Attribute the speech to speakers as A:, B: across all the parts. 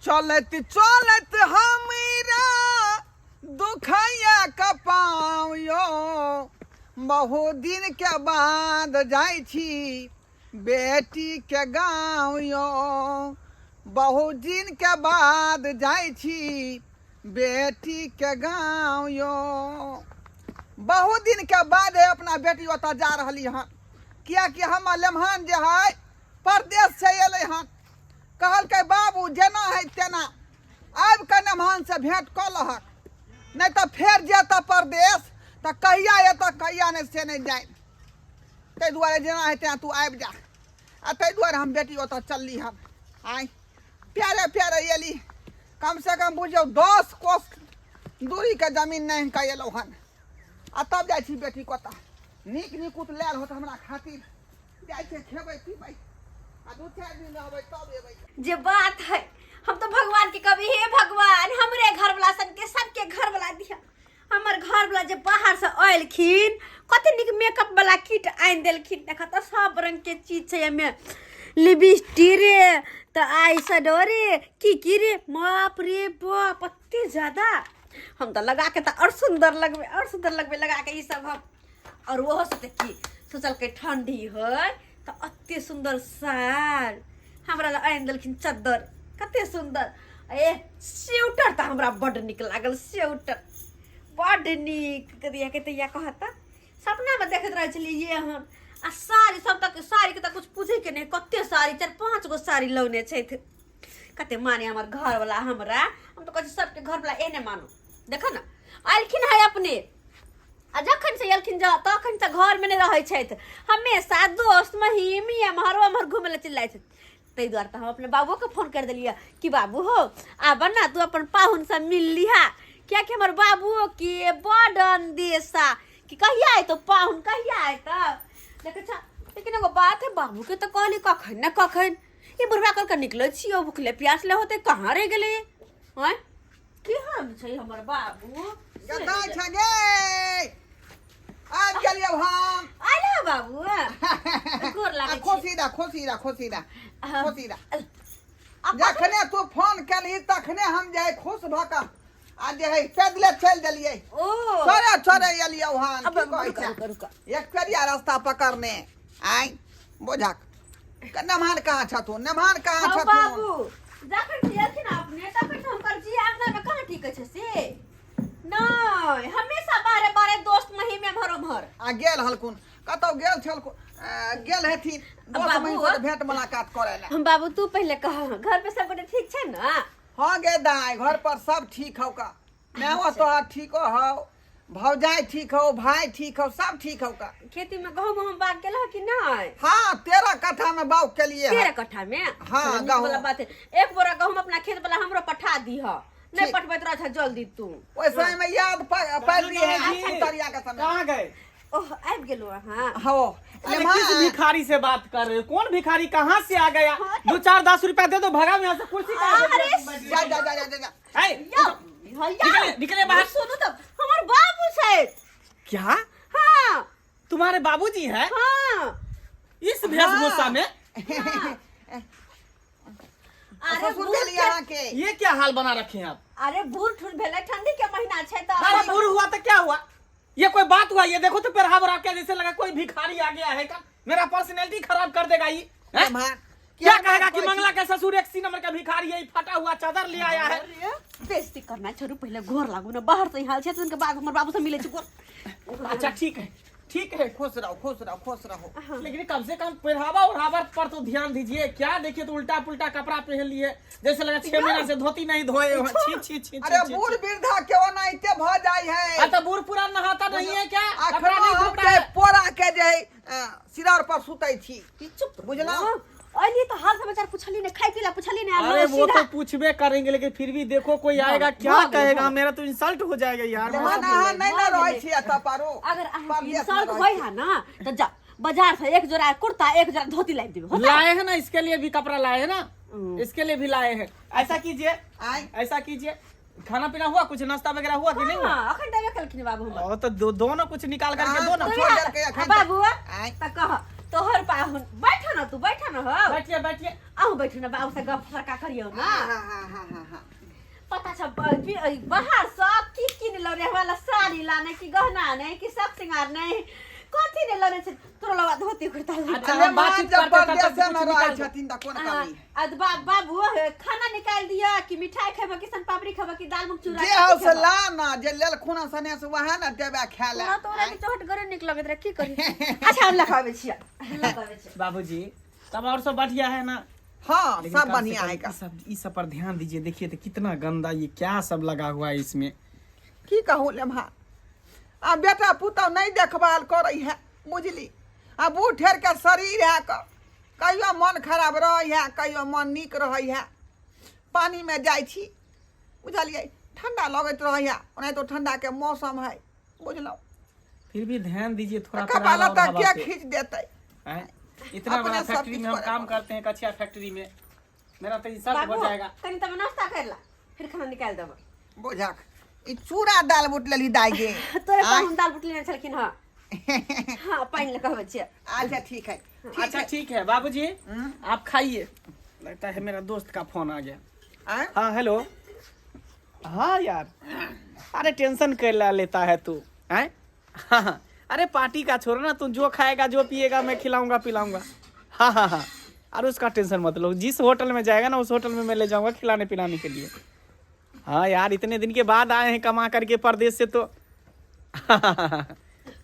A: चलत चलत हमरा दुखैया कपाव यो, बहुत दिन के बाद जाइ छी बेटी के गाँव यो, बहुत दिन के बाद जाइ छी बेटी के गाँव यो। बहुत दिन के बाद है अपना बेटी ओतऽ जा रहली हन, कियाकि हमर लेमहान जे है परदेश से एलै हन। कहलकै बाबू जेना है तेना आबि कऽ नेमहानसँ भेँट कऽ लहक, नहि तऽ फेर जेतऽ परदेश तऽ कहिया एतऽ कहिया नहि से नहि जानि। ताहि दुआरे जेना है तेना तू आबि जा, आ ताहि दुआरे हम बेटी ओतऽ चलली हन। आँय प्यारे प्यारे एली, कमसँ कम बुझियौ 10 कोस दूरीके जमीन नहि कऽ एलहुँ हन। आ तब जाइ छी बेटी कतऽ नीक निकुत लायल होत हमरा खातिर, जाइ छै खेबै पीबै आ 2-4 दिन रहबै तब एबै।
B: जे बात है हम तो भगवान के कभी हे भगवान हमरे घर वाला सन के सबके घर वाला दिया। हमर घर वाला जे बाहर से अयलखिन कते नीक मेकअप वाला किट आनि देलखिन। देख तऽ सब रंग के चीज छै एहिमे, लिपस्टिक रे तऽ आई शेडो रे की की रे, बाप रे बाप कते ज्यादा। हम तऽ लगा के तऽ और सुंदर लगबै, और सुंदर लगबै लगा के ई सब हम। और ओहो सब तऽ की सोचलकै ठंडी है तऽ अते सुंदर साल हमरा लए आनि देलखिन चद्दर कते सुंदर। ए स्वेटर तऽ हमरा बड्ड नीक लागल, स्वेटर बड्ड नीक। कदिया के तैया कहत सपनामे देखैत रहै छलियै ये हम। आ साड़ी सब तक साड़ीके तऽ कुछ पूछैके नहि, कते साड़ी 4-5 गो साड़ी लौने छथि। कते माने हमर घरवला हमरा, हम तऽ कहै छी सबके घरवला एहने मानू। देखो ने अयलखिन है अपने, आ जखन से एलखिन तखन से घरमे नहि रहै छथि, हमेशा दोस्त महीम एम्हर ओम्हर घूमै लए चलि जाइ छथि। ताहि दुआरे तऽ हम अपने बाबूके फोन करि देलियै कि बाबू हो आब ने तू अपन पाहुनसँ मिल लिहा, कियाकि हमर बाबुओके बड्ड अंदेशा कि कहिया अयतौ पाहुन, कहिया अयतौ। देखै छ लेकिन एगो बात है, बाबूके तऽ कहली कखन ने कखन ई बुढ़बा कल के निकलै छियौ, भुखले प्यासले होतै, कहाँ रहि गेलै? आँय केहन छै हमर बाबू?
A: गद्दा छै गे, आबि गेलियौ हम।
B: आयल है बाबू, गोर लागै छी।
A: खुशी रह, खुशी रह, खुशी रह,
B: हाँ।
A: खुशी रह।
B: आ
A: जखने तू फोन केलही तखने हम जे है खुश भऽ कऽ आ जे है पैदले चलि देलियै।
B: ओ
A: चोरे चोरे एलियौ हन।
B: अब
A: की कहै
B: रुका,
A: छै?
B: रुका, रुका।
A: एक पेरिया रास्ता पकड़ने आइ बुझक। नमहान कहाँ छथुन? नमहान कहाँ
B: हौ
A: छथुन?
B: बाबू जखन से एलखिन अपने तखन से हुनकर जी आंगन में कहाँ टिकै छै से नहीं, हमेशा बारे बारे दोस्त महीम एम्हर ओम्हर।
A: आ गेल हलकुन कतौ गेल छलकुन, गेल हेथिन दोस्त
B: बाबू।
A: महीम से भेंट मुलाकात करे ला।
B: हम बाबू तू पहले कह, घर पे सब गोटे ठीक छै ना?
A: हाँ गे दाई, घर पर सब ठीक हौ का, माओ तोहर ठीक हौ, भौजाई ठीक हौ, भाई ठीक हौ, सब ठीक हौ का।
B: खेती में गहूम उहूम बाग गेल हौ कि नहीं?
A: हाँ 13 कट्ठा में बाग के लिए।
B: 13 कट्ठा में?
A: हाँ,
B: चलो, नीक
A: गहूम।
B: वाला बात है। 1 बोरा गहूम अपना खेत वाला हमरो पठा दीह, नहीं
A: ठीक।
B: पठबैत रह जल्दी तू।
A: ओहि समय में याद पड़ रही है,
B: अच्छा।
A: उतरिया के समय।
C: कहाँ गए?
B: ओह आबि गेलो अहाँ।
A: हाँ।
C: अरे
A: लेमा।
C: किस भिखारी से बात कर रहे हो? कौन भिखारी कहाँ से आ गया? 2-4-10 रुपया दे दो, भगाओ यहाँ से, कुर्सी कहाँ से
B: अरे
C: बैठ गई?
A: जा, जा, जा, जा, जा, जा।
C: ऐ,
B: यौ,
C: उठो।
B: यौ।
C: निकले, निकले बाहर।
B: सुनू तो हमार बाबू छै।
C: क्या?
B: हाँ।
C: तुम्हारे बाबूजी हैं?
B: हाँ।
C: इस वेशभूषा में?
B: हाँ। अरे
A: ससुर
B: बूढ़
A: गेली
B: के-
A: अहाँ के।
C: ये क्या हाल बना रखे हैं आप?
B: अरे बूढ़ ठूर भेलै, ठंडी के महीना छै तऽ
C: अरे बूढ़ हुआ तो क्या हुआ, ये कोई बात हुआ? ये देखो तो पहराव ओढ़ा के जैसे लगा कोई भिखारी आ गया है का, मेरा पर्सनैलिटी खराब कर देगा ये। हैं? क्या कहेगा कि मंगला के ससुर एक सी नंबर का भिखारी है, ये फटा हुआ चादर ले आया है।
B: अरे, बेइज्जती करना छोड़ू, पहले गोर लागू ना, बाहर से हाल छै, उनके बाद हमर बाबू से मिले छै गोर।
C: अच्छा ठीक है, ठीक है,
A: खुश रहो, खुश रहो, खुश रहो।
B: हाँ।
C: लेकिन कम से कम पहरावा ओढ़ावा पर तो ध्यान दीजिए। क्या देखिए तो उल्टा पुल्टा कपड़ा पहन लिए, जैसे लगा 6 महीना से धोती नहीं धोए हो। छी, छी, छी,
A: अरे
C: छी,
A: बूढ़
C: छी।
A: वृद्धा के ओनाहिते भ जाय है।
C: आ तो बूढ़ पूरा नहाता नहीं है क्या?
A: अखनो
C: कपड़ा नहीं
A: हम
C: धोता
A: जे
C: है?
A: पोरा के जे है, सिरार पर सुतै छी।
B: ई चुप
A: बुझलौं?
B: अली तो हाल समाचार पूछली ने, खाई पीला पूछली ने,
C: अरे
B: आब
C: वो
B: सीधा
C: तो पूछबे करेंगे, लेकिन फिर भी देखो कोई आएगा क्या
B: भाग,
C: कहेगा,
B: भाग।
C: मेरा तो इंसल्ट हो जाएगा यार।
A: लेकिन अहाँ नहीं ना रहै छी एतऽ पारो।
B: अगर अहाँ
A: परदेश में
B: इंसल्ट
A: रहै
B: होय
A: छी।
B: है ना तो जा बाजार से 1 जोड़ा कुर्ता 1 जोड़ा धोती लाइब देबे। होता?
C: लाए हैं ना, इसके लिए भी कपड़ा लाए हैं ना, इसके लिए भी लाए हैं। ऐसा कीजिए,
A: आय।
C: ऐसा कीजिए, खाना पीना हुआ, कुछ नाश्ता वगैरह हुआ कि नहीं हुआ?
B: हाँ, अखन देबे कलखिन बाबू हमर।
C: ओ तो दोनों कुछ निकाल करके
A: हाँ,
C: दो ना।
A: तो छोड़ देलकै अखन तक।
B: बाबू,
A: आय।
B: त कह तोहर पाहुन बैठ ना, तू बैठ ना हो।
C: बैठिए, बैठिए।
B: अहूँ बैठू ना, बाबू से गप सरका करियौ ना।
A: हाँ, हाँ, हाँ, हाँ, हाँ।
B: अच्छा, बाहर से की किन लो रे वाला साड़ी लाने की, गहना नहीं कि सब सिंगार नहीं, कथी ने लाने छै तोरा लगा धोती कुर्ता ला।
C: अच्छा,
A: अरे
C: हम बातचीत
A: माँ, जब
C: करते तब तक
A: परदेसे में
C: कुछ
A: रहै
C: निकाल दो।
A: छथिन तऽ कोन कमी है?
B: आ बाबू खाना निकाल दिया कि मिठाई खेबा कि सन पापड़ी खेबा कि दाल मूंग चूड़ा?
A: जे हौ से ला ना, जे लेलखुन हँ सने से वएह ने देबै खाय लए।
B: तोरा तोरा के चोट करे निक लगैत रहे, की करी? अच्छा, हम लखाबै छियै, लखाबै छियै।
C: बाबूजी, तब और सब बढ़िया है ना?
A: हाँ,
C: लेकिन
A: सब
C: कम से
A: बढ़िया
C: कम
A: है का।
C: इस सब पर ध्यान दीजिए। देखिए तो कितना गंदा ये क्या सब लगा हुआ है इसमें।
A: की कहू लेम्हा, आ बेटा पुतहु नहि देखभाल करै है, बुझली? आ बूढ़ ठेर के शरीर है क कहियो मन खराब रहै है, कहियो मन नीक रहै है। पानिमे जाइ छी, बुझलियै, ठंडा लगैत रहै है। ओनाहितो ठंडाके मौसम है, बुझलहुँ?
C: फिर भी ध्यान दीजिए थोड़ा।
A: कपड़ा
C: पहरावा
A: लत्ता
C: ओढ़ावा
A: के
C: पे।
A: खींच देतै?
C: हैं? इतना
A: अपने
C: बड़ा
A: सब
C: फैक्ट्री
A: कुछ
C: में हम
A: करे
C: काम
A: पड़त।
C: करते हैं, कचिया फैक्ट्री में, मेरा तो इंसल्ट हो
B: बाबू,
C: जाएगा।
B: कनी तब नाश्ता कर ला, फिर खाना निकाल देबो।
A: बुझक, ई चूड़ा दाल बुट लेली दाइ गे?
B: तोरे
A: आँय?
B: पाहुन दाल बुटली छलखिन। हाँ हाँ, पानि लऽ कहबै छियै।
A: अच्छा, ठीक है, ठीक
C: अच्छा
A: है।
C: ठीक है बाबूजी, आप खाइए। लगता है मेरा दोस्त का फोन आ गया।
A: आँय?
C: हाँ, हेलो। हाँ यार, अरे टेंशन कर ला लेता है तू हैं? हाँ हाँ, अरे पार्टी का छोड़ो ना, तू जो खाएगा जो पिएगा मैं खिलाऊंगा पिलाऊंगा। हाँ हाँ हाँ, अरे उसका टेंशन मत लो। जिस होटल में जाएगा ना, उस होटल में मैं ले जाऊंगा खिलाने पिलाने के लिए। हाँ यार, इतने दिन के बाद आए हैं कमा करके परदेश से तो।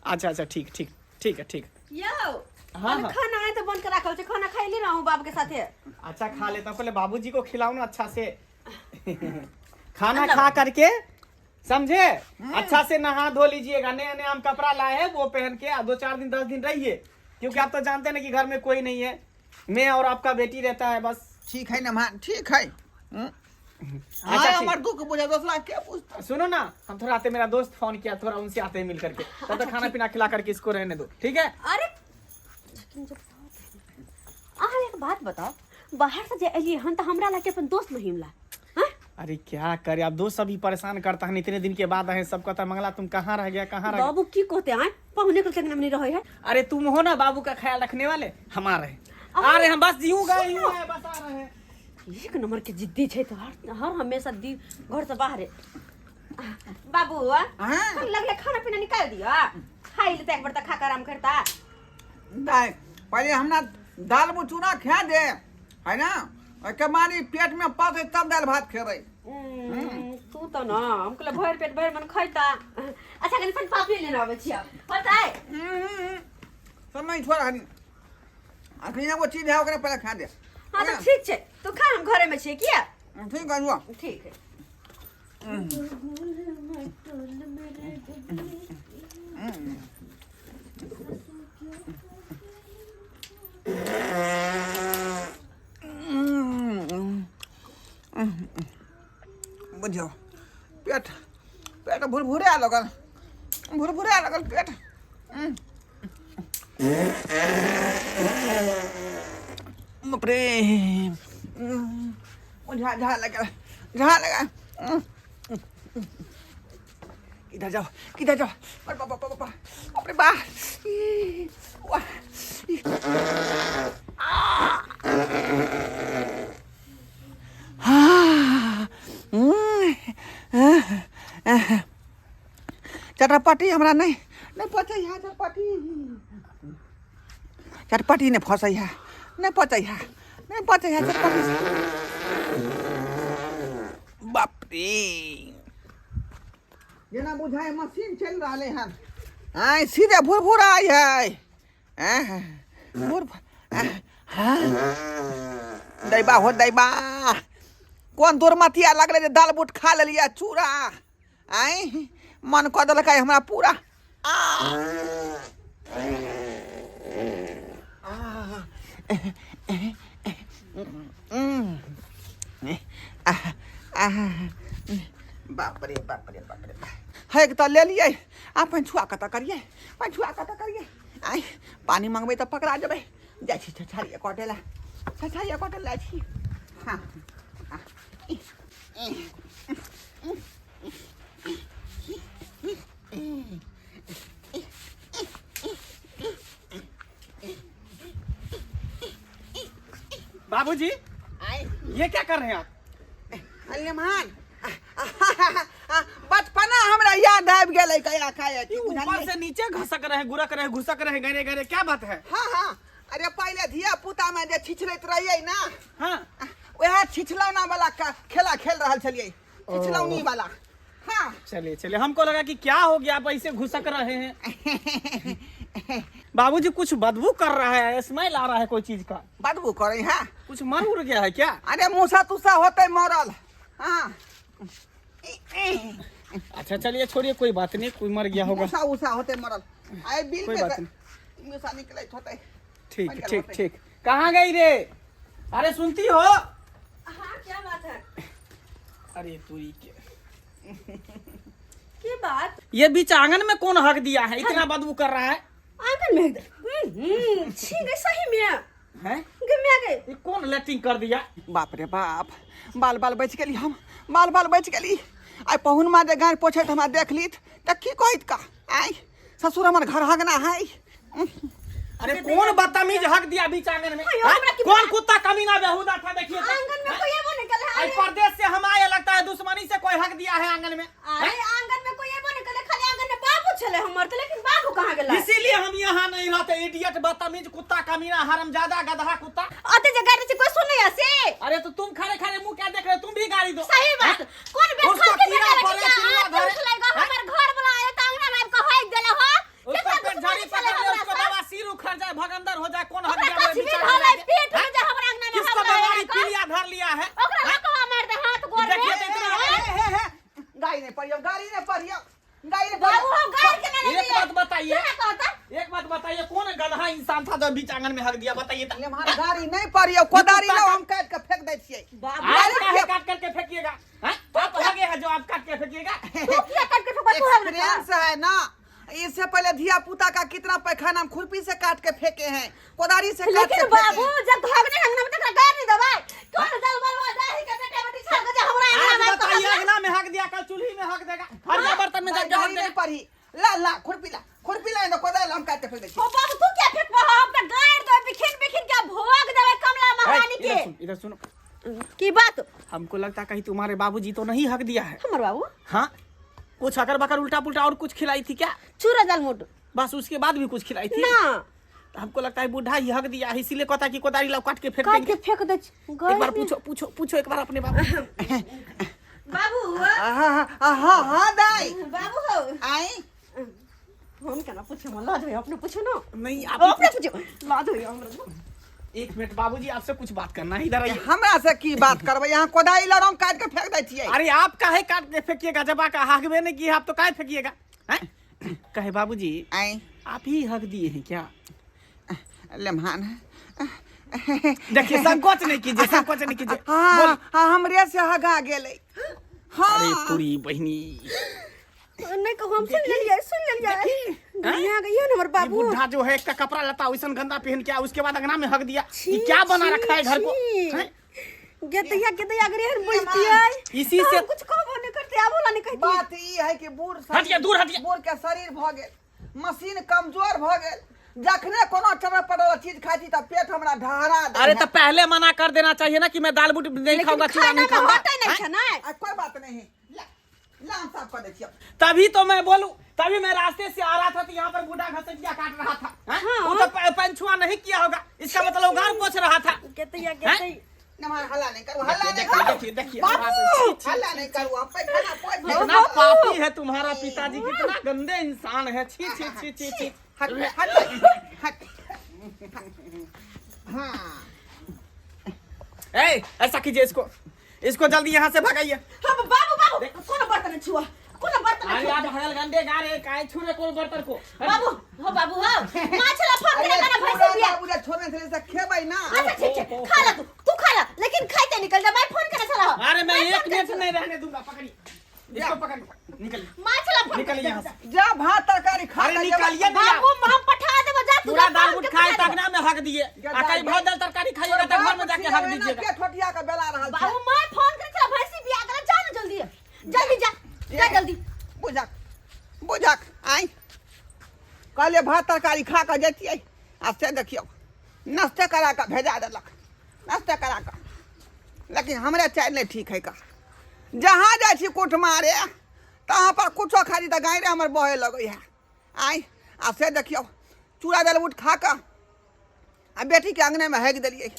C: अच्छा अच्छा, ठीक ठीक, ठीक है, ठीक।
B: यौ।
C: हाँ,
B: अरे
C: हाँ।
B: खाना आए तऽ बन के राखल छै, खाना खाइले रहूँ बाप के साथे।
C: अच्छा, खा लेता हूँ। पहले बाबूजी को खिलाओ ना अच्छा से खाना खा करके, समझे? अच्छा से नहा धो लीजिएगा। नया नया हम कपड़ा लाए हैं, वो पहन के आ 2-4 दिन, 10 दिन रहिए, क्योंकि आप तो जानते हैं ना कि घर में कोई नहीं है, मैं और आपका बेटी रहता है बस।
A: ठीक है ना, ठीक है।
C: अच्छा,
A: हाँ,
C: ठीक।
A: हमर दुख बुझे, दोसरा के पूछता?
C: सुनो ना, हम थोड़ा आते, मेरा दोस्त फोन किया, थोड़ा उनसे आते हैं मिल करके। तब तक खाना पीना खिला करके इसको रहने दो, ठीक है?
B: अरे लेकिन जब अहाँ एक बात बताओ, बाहर से जे एलियै हन तऽ हमरा लागे अपन दोस्त महिम ला, हाँ?
C: अरे क्या करे, अब दोस्त अभी परेशान करता है। इतने दिन के बाद आए, सब कहता, मंगला तुम कहाँ रह गया, कहाँ रह गया?
B: बाबू की कहते आए, पाहुने के अंगना में नहीं रहे है।
C: अरे तुम हो ना बाबू का ख्याल रखने वाले, हम आ रहे हैं, आ रहे हैं हम, बस यूं गए, यूं आए, बस आ रहे हैं।
B: एक नंबर के जिद्दी छै तो हर हर हमेशा दी घर से बाहर बाबू।
A: हाँ।
B: लगले खाना पीना निकाल दिया, खाई लेते एक बार त खा के आराम करता।
A: दाइ, पहिले हमरा दाल चूड़ा खा दे है ना, ओहिके बाद ई पेट में पचै तब दालि भात खेबै।
B: तू तो ना हम कहले भरि पेट भरि मन खैता। अच्छा, कनि सन पापड़ी लेने आबै छियै, पता है?
A: समय छोड़, हनी अखनी एगो चीज है, ओकरा पहिले खा दे।
B: हाँ तो ठीक छै, तू खा, हम घरे में छियै किया।
A: ठीक है, रुआ।
B: ठीक है।
A: बुझियौ, पेट पेट भुरभुरा लगल, भुरभुरा लगल पेट। बाप रे, झा झा लगल, झा लगा। किधर जाओ, किधर जाओ? अरे बाबा बाबा बाबा, बाप रे बा, ई, वाह, ई। हाँ, चटपटी हमरा नहि नहि पचै है। चटपटी चटपटी नहि फसै है, नहि पचै है, नहि पचै है चटपटी। बाप रे, जेना बुझाय मशीन चलि रहलै हन। आँय, सीधे भुरभुराइ है। आँय, भुर हाँ दैबा हो दैबा, कोन दुर्मतिया लगलै जे दाल बूट खा लेलियै चूड़ा। आँय, मन कऽ देलकै हमरा पूरा। आ आ, आ, बाप रे बाप रे बाप रे, हे तऽ लेलियै। आ पंछुआ कतऽ करियै? पंछुआ कतऽ करियै? आँय, पानि मंगबै तऽ पकड़ा जेबै। जाइ छी छछारिया कटै लए, छछारिया कटै लए जाइ छी। हाँ हाँ, ई, ई,
C: बाबूजी,
A: आँय।
C: ये क्या कर रहे हैं आप?
A: अरे मान, बचपना हमरा याद आबि गेलै कया खाय
C: ये ऊपर से नीचे घसक रहे गुरक रहे घुसक रहे गरे गरे क्या बात है
A: हाँ हाँ अरे पहिले धिया पुता में जे छिछलैत रहियै ना
C: हाँ
A: वएह छिछलौना वाला खेला खेल रहल छलियै छिछलौनी वाला हाँ
C: चलिए चलिए हमको लगा कि क्या हो गया आप ऐसे घुसक रहे हैं बाबूजी कुछ बदबू कर रहा है स्मेल आ रहा है कोई चीज का
A: बदबू करे है
C: कुछ मर उड़ गया है क्या
A: अरे मूसा तुसा होते मरल हाँ
C: अच्छा चलिए छोड़िए कोई बात नहीं कोई मर गया होगा
A: मूसा उसा होते मरल आए बिल
C: कोई
A: पे
C: बात नहीं।
A: मूसा निकले होते
C: ठीक
A: मर
C: ठीक
A: होते।
C: ठीक कहाँ गई रे अरे सुनती हो
B: हाँ क्या बात है
C: अरे तुरी के
B: की बात
C: ये बीच आंगन में कौन हक दिया है इतना बदबू कर रहा है
B: आंगन में छी गई सही में
C: हैं
B: गे में गई
C: ये कौन लैट्रिन कर दिया
A: बाप रे बाप बाल बाल बचि गेली हम बाल बाल बचि गेली आइ पहुन माँ जे गारि पोछैत हमरा देख लीत तऽ की कहैत का आइ ससुर हमर घर हगना है
C: अरे कौन बदतमीज हक दिया बीच आंगन में
B: अयो,
C: हैं?
B: हमरा की
C: कौन कुत्ता कमीना बेहुदा था देखिए तो।
B: आंगन में कोई एबो नहीं कले
C: आई परदेश से हम आए लगता है दुश्मनी से कोई हक दिया है आंगन में
B: अरे आंगन में कोई एबो नहीं कले खाली आंगन में बाबू छले हमर त लेकिन बाबू कहाँ गेला
C: इसीलिए हम यहाँ नहीं रहते इडियट बदतमीज कुत्ता कमीना हरामजादा गधा कुत्ता
B: अते जे गाड़ी छै कोई सुनैया से
C: अरे तो तुम खड़े खड़े मुंह क्या देख रहे हो तुम भी गाड़ी दो
B: सही बात
C: हैं?
B: कोन
C: उसको
B: बेखल के
C: कीड़ा
B: बेटा
C: पड़े,
B: के
C: चिड़िया
B: हाथ
C: धरे।
B: उठलेगा
C: हैं?
B: हमर घर वाला आए त अंगना में आबि के हक देले हो
C: उसका
B: केतना
C: पेट झाड़ी
B: दुश्मनी छले
C: पकड़ ले
B: हमरा
C: उसको
B: से?
C: दवा सिर उखड़ जाए भगंदर हो जाए कौन हक
B: ओकरा
C: दिया मेरे
B: कछबी
C: बीच आंगन
B: धरे
C: में?
B: पेट
C: हैं?
B: में जे हमर अंगना में
C: किसको
B: हमरा
C: बीमारी
B: आए का?
C: पीलिया धर लिया है
B: ओकरा
C: हैं?
B: लकवा मार दे हाथ गोड़ में
C: देखिए तो इतना
A: हे हे हे गाड़ी नहीं पड़ियो गाड़ी नहीं पड़ियो गाड़ी नहीं
B: बाबू हम गाड़ के ना
C: एक बात बताइए
B: क्या कहता
C: एक बात बताइए कौन गधा इंसान था जो बीच आंगन में हक दिया बताइए तो।
A: हमार गाड़ी नहीं पड़ियो कोदारी लो हम काट के फेंक दै छियै
B: बाबू
C: आप काहे काट करके फेंकिएगा हैं? आप हगे हैं जो आप काट के फेंकिएगा
B: तू किया काट के फेंकवा तू हमरा
A: एक्सपीरियंस है ना इससे पहले धिया पुता का कितना पैखाना हम खुरपी से काट के फेंके हैं कोदारी से काट के
B: लेकिन
A: फेंके
B: बाबू
A: हैं।
B: जब भागने अंगना में तकरा गाड़ नहीं देबै कौन दल बलवा दाही के बेटा बेटी छाड़ के जे हमरा अंगना
C: आज
B: में
C: बताइए अंगना में हक दिया कल चूल्ही में हक देगा हर बर्तन में जाके हक
A: गाड़ी नहीं
C: देगा
A: पड़ी ला ला खुरपी ला खुरपी ला ना कोदारी ला हम काट के फेंक दै छियै
B: हो बाबू तू क्या फेंकबा हम त गाड़ दे बिखिन बिखिन के भोग देबै कमला महारानी
C: इधर
B: के
C: सुन इधर सुनो
B: की बात
C: हमको लगता कहीं तुम्हारे बाबूजी तो नहीं हक दिया है
B: हमर बाबू
C: हाँ कुछ अकर बकर उल्टा पुल्टा और कुछ खिलाई थी क्या
B: चूरा दाल मोट
C: बस उसके बाद भी कुछ खिलाई थी
B: ना
C: तो हमको लगता है बूढ़ा ही हक दिया है इसीलिए कहता कि कोदारी लाओ काट के फेंक
B: काट
C: देंगे
B: के फेंक दे
C: एक बार पूछो पूछो पूछो एक बार अपने बाबू
B: बाबू
A: हाँ हाँ हाँ दाई
B: बाबू हो
A: आई
B: हम केना पूछे हम लाज होइए अपने पूछू ना
C: नहीं आप
B: अपने पूछो लाज होइए हमरा
C: एक मिनट बाबूजी आपसे कुछ बात करना है इधर आइए
A: हमरा से की बात करबै यहाँ कोदारी लड़ हम काट के फेंक दै छियै
C: अरे आप काहे काट के फेंकिएगा जब आका हकबे नहीं किए आप तो काहे फेंकिएगा हैं? कहे बाबूजी
A: आई
C: आप ही हक दिए हैं क्या
A: लेमहान
C: देखिए संकोच नहीं कीजिए संकोच नहीं कीजिए
A: हाँ
C: बोलिए।
A: हाँ हमरे से हगा गेलै हाँ
C: अरे पूरी बहनी
B: नहीं कहू हम सुन लेलियै सुन लेलियै दुनिया गई है ना हमर
C: ये
B: बाबू
C: बुढ़ा जो है एक का कपड़ा लता वैसन गंदा पहन के आया, उसके बाद अंगना में हक दिया ये क्या बना रखा है घर को हैं?
B: गेदैया गेदैया अगर एहन बुझतियै
C: इसी
B: तऽ
C: से-
B: हम कुछ कहबो नहीं करते आबो ला नहीं कहती
A: बात ई है कि बूढ़
C: हटिए, दूर हटिए।
A: बूढ़ के शरीर भऽ गेल मशीन कमजोर भऽ गेल जखने कोनो चटर पटर चीज खाइ छी तऽ पेट हमरा ढहरा दै
C: अरे
A: है।
C: तो पहले मना कर देना चाहिए ना कि मैं दाल बूट नहीं
B: लेकिन
C: खाऊंगा चूड़ा
B: खाना
C: नहीं
B: में
C: खाऊंगा
B: हटै नहीं
C: हैं?
B: छै ने
A: आ, कोई बात नहीं ला ला हम साफ कर दै छियै
C: तभी तो मैं बोलूं तभी मैं रास्ते से आ रहा था तो यहाँ पर बूढ़ा घसटिया काट रहा था हैं?
B: हाँ।
C: वो तो पंछुआ नहीं किया होगा इसका मतलब गार पोछ रहा था
B: गेदैया
C: हैं?
B: गेदैया
A: नमहर हल्ला नहीं करू हल्ला नहीं
C: देखिए
A: करू
C: देखिए देखिए
A: बाबू हल्ला नहीं करू हम पैखाना पोछि देब।
C: कितना पापी है तुम्हारा पिताजी कितना गंदे इंसान है छी छी छी छी छी
A: हट हट हट हाँ
C: ए ऐसा कीजिए इसको इसको जल्दी यहाँ से भगाइए
B: हम बाबू बाबू कोनो बर्तन छुआ कोनो बर्तन
C: अरे
B: छुआ
C: आप हगल गंदे गा रहे काहे छू रहे कोन बर्तन को
B: बाबू हो बाबू हो माछ ला फोन
A: अरे
B: करे ना भैंस
A: पूरा
B: बिया
A: बाबू जे छोड़ने छलै से खेबै ना
B: अच्छा ठीक छै खा ला तू तू खा ला लेकिन खाइते निकल जा मैं फोन करे छला
C: अरे मैं एक मिनट नहीं रहने दूंगा पकड़िए इसको पकड़िए निकलिए
B: माछ ला फोन
C: निकलिए यहाँ से
A: जा भात तरकारी खा
C: अरे
A: के
C: निकालिए ना
B: बाबू हम पठा देबो जा तू
C: पूरा
B: जा,
C: दाल
B: फोन
C: बूट
B: के
C: खाए
B: पठा
C: तक ना में हक दिए आ कहीं भात दाल तरकारी खाइएगा तो घर में जाके हक दीजिएगा
A: के ठोटिया के बेला रहल छै
B: बाबू मैं फोन करे छला भैंसी बिया करे जा ना जल्दी जल्दी जा जा जल्दी
A: बुझक बुझक आइ कहलियै भात तरकारी खा कऽ जैतियै आ से देखियौ नाश्ते करा कऽ भेजा देलक नाश्ते करा कऽ लेकिन हमरे चालि नहि ठीक है का जहाँ जाइ छी कुटमारे तहाँ पर कुछो खाली तऽ गायरे हमर बहे लगै है। आइ आ से देखियौ चूड़ा दालि उठ खा कऽ आ बेटीके अङ्गनेमे हेग देलियै।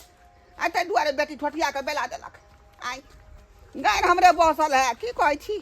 A: आ ताहि दुआरे बेटी ठोठिया कऽ बेला देलक। आइ गाय हमरे बसल है, की कहै छी?